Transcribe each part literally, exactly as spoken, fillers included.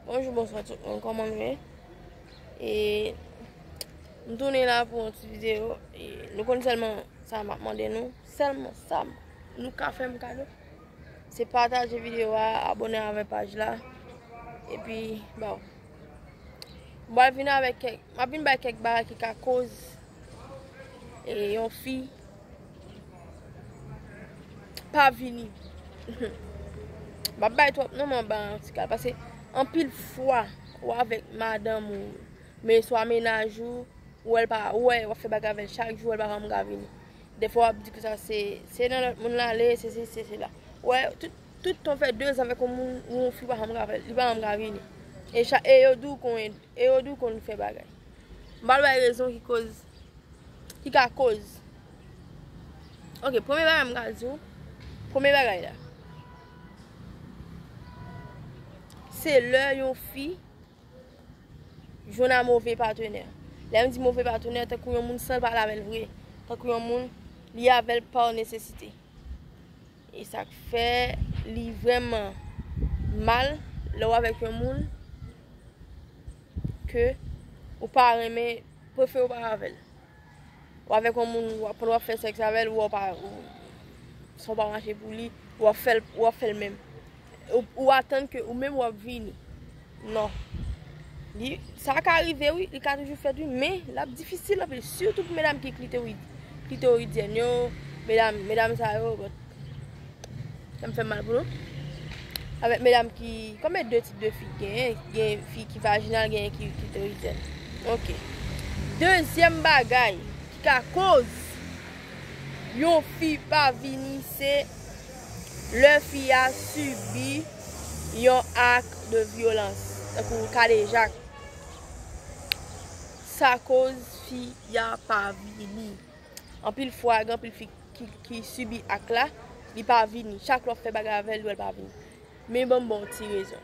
Bonjou, bonswa tout moun, kòman nou ye? E m tounen la pou yon ti videyo. E nou konn sèlman sa m ap mande nou, sèlman sa nou ka fè m kado, se pataje videyo a, abòne avèk paj la. Epi, bon, m pral vin avèk kèk, m ap vin bay kèk bagay ki ka koz e yon fi pa vini. M ap bay twòp non, men m ap bay yon ti kal. Paske anpil fwa, ou avèk madanm ou, men swa mennaj ou, ou wè l pa, ou wè w ap fè bagay avè l chak jou, ou wè l pa janm ka vini. Dèfwa w ap di konsa se, se nan lòt moun l ale, se sesi, se sela. Ou wè, tout, tout tan w fè de zan avèk yon moun, ou yon fi pa janm ka fè, li pa janm ka vini. E cha-, e yo di w konn, e yo di w konn fè bagay. M pral bay rezon ki koz, ki ka koz. Ok, premye bagay m ka di w, premye bagay la, se lè yon fi jwenn a move patnè. Lè m di move patnè, tankou yon moun san l pale avè l vre. Tankou yon moun, li avè l pa nesesite. E sa k fè li vrèman mal lè w avèk yon moun ke ou pa renmen, prefere w pa avè l. Ou avèk yon moun, w ap, pandan w ap fè sèks avè l, ou pa, ou, san w pa mache pou li, w ap fè l, w ap fè l menm. Ou, ou atann ke ou menm w ap vini. Non. Li, sa ka rive, wi, li ka toujou fèt, wi, men l ap difisil anpil, sitou pou medam ki klitorid-, klitoridyèn yo, medam, medam sa yo, bon, sa m fè mal pou nou. Avèk medam ki, konbyen de tip de fi genyen? Gen fi ki vajinal, genyen ki klitoridyèn. Ok. Dezyèm bagay ki ka koz yon fi pa vini, se lè fi a sibi yon ak de vyolans, tankou kadejak. Sa koz fi a pa vini. Anpil fwa, gen anpil fi ki, ki sibi ak la, li pa vini. Chak lè w ap fè bagay avè l, li wè l pa vini. Men ban m ba w ti rezon.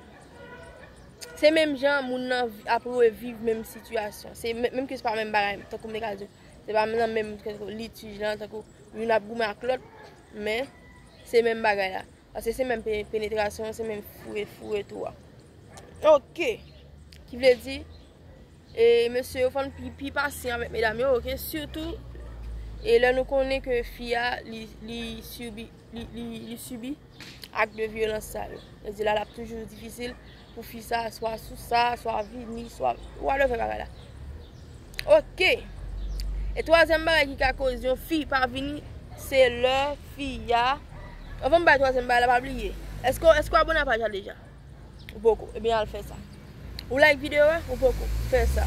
Se menm jan moun nan vi-, ap reviv menm sitiyasyon. Se men-, menm ke se pa menm bagay, tankou m te ka di w. Se pa nan menm, tankou litij lan, tankou youn ap goumen ak lòt, men se menm bagay la. Paske se menm pe-, penetrasyon, se menm foure, foure tou a. Ok. Ki vle di, e, mesye yo, fò n pi, pi pasyan avèk medam yo, ok? Sitou, e lè nou konnen ke fi a, li, li sibi, li, li, li sibi ak de vyolans sa yo. Vle di la, l ap toujou difisil pou fi sa, swa sou sa, swa vini, swa whatever bagay la. Ok. E twazyèm bagay ki ka koz yon fi pa vini, se lè fi a, anvan m bay twazyèm bagay la, pa bliye. Èske, èske w abòne a paj la deja? Ou poko. Ebyen, al fè sa. Ou like videyo a? Ou poko. Fè sa.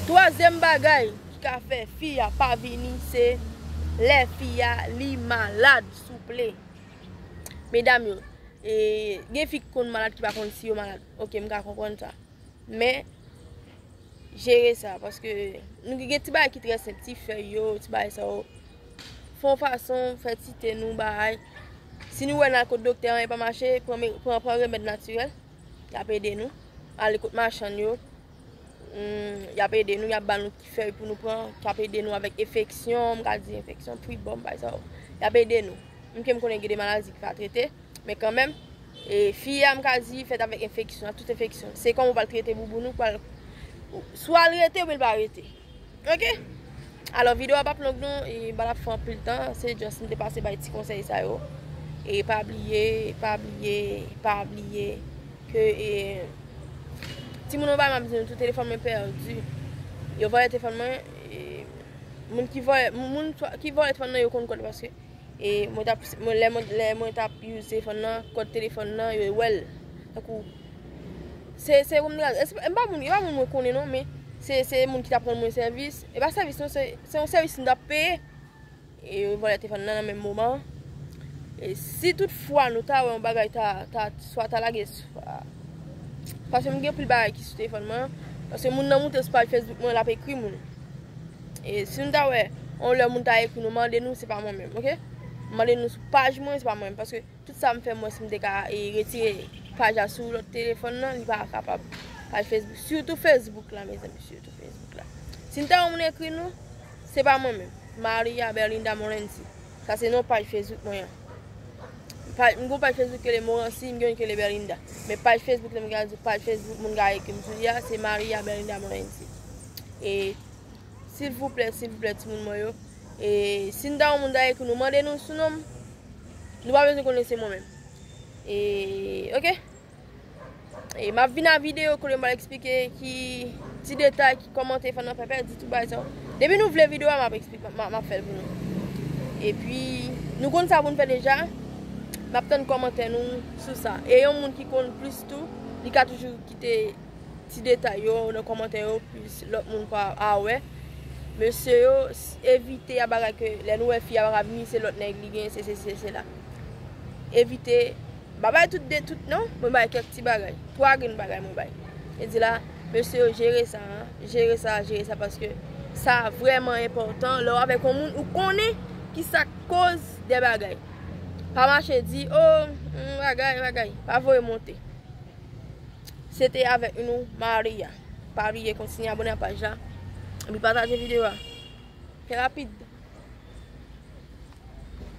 Twazyèm bagay ki ka fè fi a pa vini, se lè fi a, li malad, souple. Medam yo, e, gen fi ki konn malad ki pa konn si yo malad. Ok, m ka konprann sa. Men, jere sa, paske nou gen ti bagay ki trè senp, ti fèy yo, ti bagay sa yo. Fè yon fason, fè ti te nou, bagay. Si nou wè n al kot doktè, anyen pa mache, pran, me-, pran, pran remèd natirèl, y ap ede nou. Ale kot machann yo, hmm, y ap ede nou, y ap ba nou ti fèy pou nou pran, k ap ede nou avèk enfeksyon, m ka di enfeksyon, tribòm, bagay sa yo. Y ap ede nou. Menm ke m konnen gen de maladi ki pa trete, men kanmenm, e, fi a, m ka di, fèt avèk enfeksyon, tout enfeksyon. Se kòman w pral trete bouboun ou, pral, swa l rete oubyen l pa rete. Ok? Alò, videyo a p ap long non, e, m pa t ap fè anpil tan, se just m te pase bay ti konsèy sa yo. E pa bliye, pa bliye, pa bliye ke, e, timoun yo bay m ap di nou tou, telefòn mwen pèdi. Yo vòlè telefòn mwen, e, moun ki vòlè, moun ki vòlè telefòn nan yo konn kòd paske E mwen t ap, mwen, lè mwen, lè mwen t ap use telefòn nan, kòd telefòn nan, yo wè l. Tankou, se, se kòm, e pa moun, e pa moun mwen konnen non, men se, se moun ki t ap rann mwen sèvis. E pa sèvis non, se, se yon sèvis m t ap peye. E yo vòlè telefòn nan nan menm moman. E si tout fwa nou ta wè yon bagay ta, ta, swa ta lage, swa, paske m gen pil bagay ki sou telefòn mwen. Paske moun nan moute sou paj Facebook mwen, l ap ekri moun. E si nou ta wè, yon lè moun ta ekri nou, mande nou, se pa mwen menm, ok? Mande nou sou paj mwen, se pa mwen menm. Paske tout sa m fè, mwen, si m te ka, e, retire paj la sou lòt telefòn nan, li pa kapab. Paj Facebook, sitou Facebook la, mezanmi, sitou Facebook la. Si nou ta wè moun ekri nou, se pa mwen menm. Maria Berlinda Morency. Sa se non paj Facebook mwen an. paj, m gon paj Facebook ki rele Morancy, m gen youn ki rele Berlinda. Men paj Facebook, lè m gade paj Facebook moun ka ekri m sou li a, se Maria Berlinda Morancy. E silvouplè, silvouplè, timoun mwen yo. E si n ta yon moun ta ekri nou, mande nou sou non m, nou pa bezwen konnen se mwen menm. E, oke? E m ap vin a videyo kote m pral eksplike ki ti detay, ki kòmantè fò n ap fè pèdi tout bagay sa yo. Depi nou vle videyo a, m ap eksplike, m ap, m ap fè l pou nou. Epi, nou konn sa pou n fè deja. M ap tann kòmantè nou sou sa. E yon moun ki konn plis tou, li ka toujou kite ti detay yo nan kòmantè yo, plis lòt moun ka a wè. Mesye yo, s- evite a bagay ke lè nou wè fi a pa ka vini, se lòt nèg li gen, se se se se la. Evite, m pa bay tout de tout non, mwen bay kèk ti bagay. Twa grenn bagay mwen bay. E di la, mesye yo jere sa, jere sa, jere sa, paske sa vrèman enpòtan. Lè w avèk yon moun, ou konnen ki sa k koz de bagay. Pa mache di, oh, mm, bagay, bagay. Pa voye monte. Se te avèk nou, Maria. Pa bliye kontinye abòne a paj la. Epi pataje videyo a. Fè rapid.